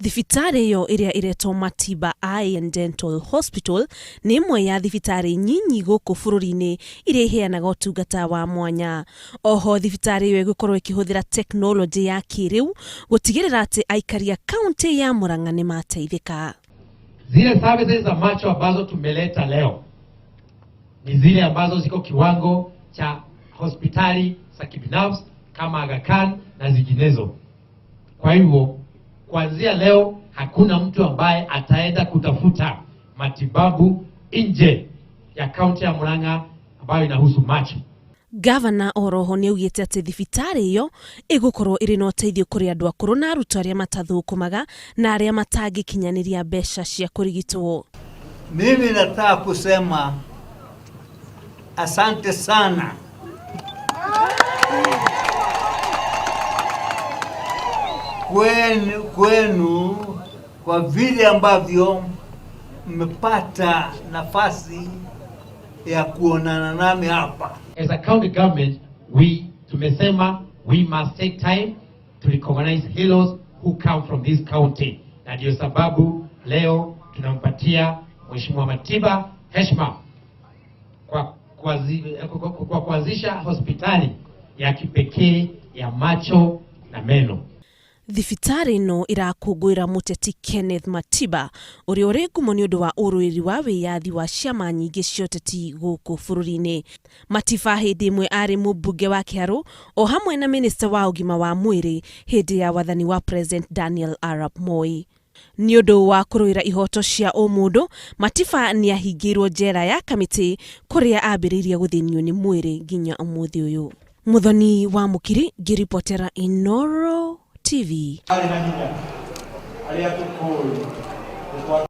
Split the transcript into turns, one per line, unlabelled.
Thibitarĩ ĩyo ĩrĩa ĩretwo Matiba Eye and Dental Hospital nĩ ĩmwe ya thibitarĩ nyinyi gũkũ bũrũri-inĩ iria iheanaga ũtungata wa mwanya. Oho thibitarĩ ĩyo ĩgũkorwo ĩkĩhũthĩra tekinoronjĩ ya kĩrĩu gũtigĩrĩra atĩ aikari a kaũntĩ ya Murang'a nĩ mateithĩka.
Zile services za macho ambazo tumeleta leo ni zile ambazo ziko kiwango cha hospitali za kibinafsi kama Aga Khan na zinginezo. Kwa hivyo kuanzia leo hakuna mtu ambaye ataenda kutafuta matibabu nje ya kaunti ya Murang'a ambayo inahusu macho.
Gavana oroho nĩ augĩte atĩ thibitarĩ ĩyo ĩgũkorwo ĩrĩ na ũteithio kũrĩ andũ akũrũ na arutwo arĩa matathũkũmaga na arĩa matangĩkinyanĩria mbeca cia kũrigitwo.
Mimi nataka kusema asante sana kwenu kwa vile ambavyo mmepata nafasi ya kuonana nami hapa.
As a county government, we tumesema we must take time to recognize heroes who come from this county, na ndio sababu leo tunampatia Mheshimiwa Matiba heshima kwa kuanzisha hospitali ya kipekee ya macho na meno.
Thibitarĩ ĩno ĩrakũngũĩra mũteti Kenneth Matiba ũrĩa ũrĩ ngumo nĩ ũndũ wa ũrũĩri wa wĩyathi wa ciama nyingĩ cia ũteti gũkũ bũrũri-inĩ. Matiba hĩndĩ ĩmwe arĩ mũmbunge wa Kĩharũ o hamwe na minista wa ũgima wa mwĩrĩ hĩndĩ ya wathani wa President Daniel Arap Moi. Nĩ ũndũ wa kũrũĩra ihoto cia ũmũndũ, Matiba nĩ ahingĩirwo njera ya Kamĩtĩ kũrĩa ambĩrĩirie gũthĩnio nĩ mwĩrĩ nginya ũmũthĩ ũyũ. Muthoni wa Mũkiri ngĩribotera Inooro TV.
Arĩ na hinya arĩa tũkũĩ.